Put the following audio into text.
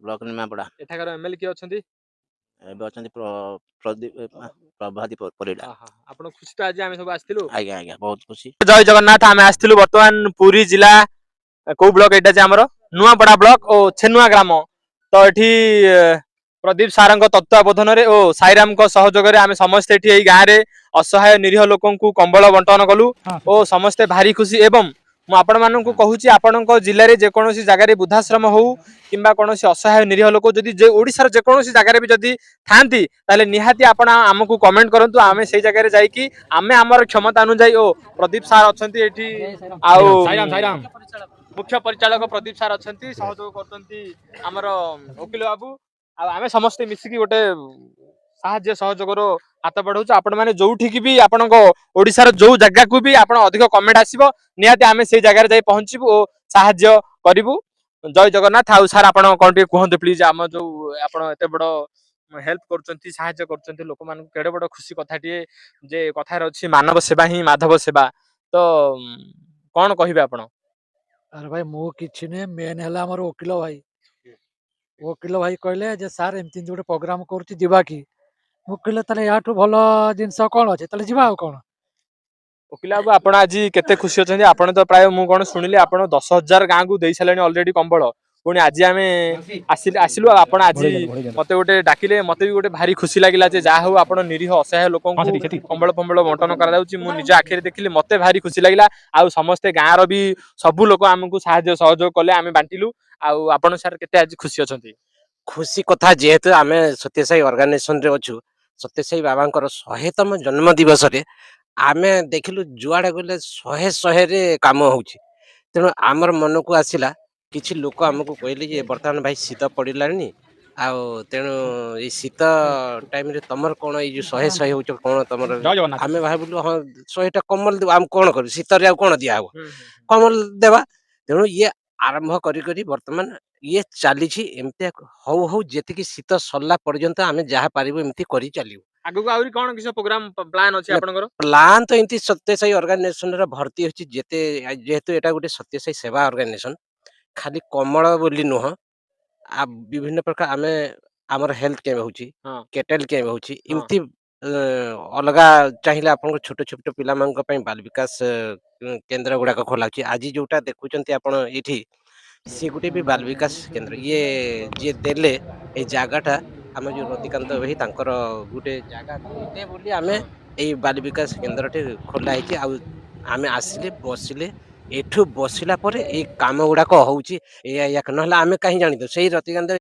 Block Nimapada. ଏଠାକାର MLA କିଏ ଅଛନ୍ତି? ଏବେ ଅଛନ୍ତି ପ୍ରଦୀପ ପ୍ରଭାତୀ ପରିଡ଼ା। ଆପଣ ଖୁସି ତ ଆଜି ଆମେ ସବୁ ଆସିଥିଲୁ? ଆଜ୍ଞା ଆଜ୍ଞା, ବହୁତ ଖୁସି। ଜୟ ଜଗନ୍ନାଥ। ଆମେ ଆସିଥିଲୁ ବର୍ତ୍ତମାନ ପୁରୀ ଜିଲ୍ଲା କୋଉ ବ୍ଲକ ଏଇଟା ଯେ ଆମର ନୂଆପଡା ବ୍ଲକ ଓ ଛେନୁଆ ଗ୍ରାମ। ତ ଏଠି ପ୍ରଦୀପ ସାରଙ୍କ ତତ୍ତ୍ୱାବଧାନରେ ଓ ସାଇରାମଙ୍କ ସହଯୋଗରେ ଆମେ ସମସ୍ତେ ଏଠି ଏଇ ଗାଁରେ ଅସହାୟ ନିରୀହ ଲୋକଙ୍କୁ କମ୍ବଳ ବଣ୍ଟନ କଲୁ ଓ ସମସ୍ତେ ଭାରି ଖୁସି। ଏବଂ ମୁଁ ଆପଣମାନଙ୍କୁ କହୁଛି, ଆପଣଙ୍କ ଜିଲ୍ଲାରେ ଯେକୌଣସି ଜାଗାରେ ବୃଦ୍ଧାଶ୍ରମ ହଉ କିମ୍ବା କୌଣସି ଅସହାୟ ନିରୀହ ଲୋକ ଯଦି ଯେ ଓଡ଼ିଶାର ଯେକୌଣସି ଜାଗାରେ ବି ଯଦି ଥାଆନ୍ତି, ତାହେଲେ ନିହାତି ଆପଣ ଆମକୁ କମେଣ୍ଟ କରନ୍ତୁ। ଆମେ ସେଇ ଜାଗାରେ ଯାଇକି ଆମେ ଆମର କ୍ଷମତା ଅନୁଯାୟୀ, ଓ ପ୍ରଦୀପ ସାର୍ ଅଛନ୍ତି ଏଠି, ଆଉ ମୁଖ୍ୟ ପରିଚାଳକ ପ୍ରଦୀପ ସାର୍ ଅଛନ୍ତି, ସହଯୋଗ କରୁଛନ୍ତି ଆମର ଓକିଲ ବାବୁ, ଆଉ ଆମେ ସମସ୍ତେ ମିଶିକି ଗୋଟେ ସାହାଯ୍ୟ ସହଯୋଗର ହାତ ବଢାଉଛୁ। ଆପଣମାନେ ଯୋଉଠିକି ବି ଆପଣଙ୍କ ଓଡ଼ିଶାର ଯୋଉ ଜାଗାକୁ ବି ଆପଣ ଅଧିକ କମେଣ୍ଟ ଆସିବ, ନିହାତି ଆମେ ସେଇ ଜାଗାରେ ଯାଇ ପହଞ୍ଚିବୁ ଓ ସାହାଯ୍ୟ କରିବୁ। ଜୟ ଜଗନ୍ନାଥ। ଆଉ ସାର୍, ଆପଣ କଣ ଟିକେ କୁହନ୍ତୁ ପ୍ଲିଜ। ଆମ ଯୋଉ ଆପଣ ଏତେ ବଡ ହେଲ୍ପ କରୁଛନ୍ତି, ସାହାଯ୍ୟ କରୁଛନ୍ତି ଲୋକମାନଙ୍କୁ, କେଡେ ବଡ ଖୁସି କଥାଟିଏ ଯେ କଥାରେ ଅଛି ମାନବ ସେବା ହିଁ ମାଧବ ସେବା। ତ କଣ କହିବେ ଆପଣ? ଆରେ ଭାଇ, ମୁଁ କିଛି ନୁହେଁ। ମେନ୍ ହେଲା ଆମର ଓକିଲ ଭାଇ। ଓକିଲ ଭାଇ କହିଲେ ଯେ ସାର୍, ଏମିତି ଏମିତି ଗୋଟେ ପ୍ରୋଗ୍ରାମ କରୁଛି, ଯିବା କି? ମୁଁ କହିଲେ ତାହେଲେ ୟାଠୁ ଭଲ ଜିନିଷ କଣ ଅଛି? ତାହେଲେ ଯିବା, ଆଉ କଣ। ଓକିଲ ବାବୁ, ଆପଣ ଆଜି କେତେ ଖୁସି ଅଛନ୍ତି? ଆପଣ ତ ପ୍ରାୟ ମୁଁ କଣ ଶୁଣିଲି ଆପଣ 10,000 ଗାଁକୁ ଦେଇ ସାରିଲେଣି ଅଲରେଡି କମ୍ବଳ। ପୁଣି ଆଜି ଆମେ ଆସିଲୁ ଆଉ ଆପଣ ଆଜି ମତେ ଗୋଟେ ଡାକିଲେ, ମତେ ବି ଗୋଟେ ଭାରି ଖୁସି ଲାଗିଲା ଯେ ଯାହା ହଉ ଆପଣ ନିରୀହ ଅସହାୟ ଲୋକଙ୍କୁ କମ୍ବଳ ଫମ୍ବଳ ବଣ୍ଟନ କରାଯାଉଛି। ମୁଁ ନିଜ ଆଖିରେ ଦେଖିଲି, ମତେ ଭାରି ଖୁସି ଲାଗିଲା। ଆଉ ସମସ୍ତେ ଗାଁର ବି ସବୁ ଲୋକ ଆମକୁ ସାହାଯ୍ୟ ସହଯୋଗ କଲେ, ଆମେ ବାଣ୍ଟିଲୁ। ଆଉ ଆପଣ ସାର୍ କେତେ ଆଜି ଖୁସି ଅଛନ୍ତି? ଖୁସି କଥା, ଯେହେତୁ ଆମେ ସତ୍ୟସାଇ ଅର୍ଗାନାଇଜେସନରେ ଅଛୁ, ସତ୍ୟସାଇ ବାବାଙ୍କର 100ତମ ଜନ୍ମ ଦିବସରେ ଆମେ ଦେଖିଲୁ ଯୁଆଡ଼େ ଗଲେ ଶହେ ଶହେରେ କାମ ହଉଛି। ତେଣୁ ଆମର ମନକୁ ଆସିଲା, କିଛି ଲୋକ ଆମକୁ କହିଲେ ଯେ ବର୍ତ୍ତମାନ ଭାଇ ଶୀତ ପଡ଼ିଲାଣି, ଆଉ ତେଣୁ ଏଇ ଶୀତ ଟାଇମରେ ତମର କଣ ଏଇ ଯୋଉ ଶହେ ଶହେ ହଉଛ କଣ ତମର? ଆମେ ଭାବିଲୁ ହଁ, 100ଟା କମ୍ବଳ ଦେବୁ, ଆମେ କଣ କରିବୁ ଶୀତରେ? ଆଉ କଣ ଦିଆହବ? କମ୍ବଳ ଦେବା। ତେଣୁ ଇଏ ଆରମ୍ଭ କରି କରି ବର୍ତ୍ତମାନ ଇଏ ଚାଲିଛି। ଏମିତି ହଉ ହଉ ଯେତିକି ଶୀତ ସରିଲା ପର୍ଯ୍ୟନ୍ତ ଆମେ ଯାହା ପାରିବୁ ଏମିତି କରି ଚାଲିବୁ। ଆଗକୁ ଆହୁରି କଣ କିଛି ପ୍ରୋଗ୍ରାମ ପ୍ଲାନ୍ ଅଛି ଆପଣଙ୍କର? ପ୍ଲାନ୍ ତ ଏମିତି ସତ୍ୟସାଇ ଅର୍ଗାନାଇଜେସନର ଭର୍ତ୍ତି ଅଛି ଯେତେ, ଯେହେତୁ ଏଇଟା ଗୋଟେ ସତ୍ୟସାଇ ସେବା ଅର୍ଗାନାଇଜେସନ, ଖାଲି କମ୍ବଳ ବୋଲି ନୁହଁ, ଆଉ ବିଭିନ୍ନ ପ୍ରକାର ଆମେ ଆମର ହେଲ୍ଥ କ୍ୟାମ୍ପ ହଉଛି, କେଟେଲ କ୍ୟାମ୍ପ ହଉଛି, ଏମିତି ଅଲଗା ଚାହିଁଲେ ଆପଣଙ୍କ ଛୋଟ ଛୋଟ ପିଲାମାନଙ୍କ ପାଇଁ ବାଲ ବିକାଶ କେନ୍ଦ୍ର ଗୁଡାକ ଖୋଲା ହଉଛି। ଆଜି ଯୋଉଟା ଦେଖୁଛନ୍ତି ଆପଣ ଏଇଠି, ସେ ଗୋଟେ ବି ବାଲ ବିକାଶ କେନ୍ଦ୍ର। ଇଏ ଯିଏ ଦେଲେ ଏଇ ଜାଗାଟା, ଆମ ଯୋଉ ରତିକାନ୍ତ ଭାଇ, ତାଙ୍କର ଗୋଟେ ଜାଗା ଦେଲେ ବୋଲି ଆମେ ଏଇ ବାଲ ବିକାଶ କେନ୍ଦ୍ରଟି ଖୋଲା ହେଇଛି। ଆଉ ଆମେ ଆସିଲେ ବସିଲେ, ଏଠୁ ବସିଲା ପରେ ଏଇ କାମ ଗୁଡାକ ହଉଛି ଏଇଆ ଏଇଆ, ନହେଲେ ଆମେ କାହିଁ ଜାଣିଥାଉ? ସେଇ ରତିକାନ୍ତ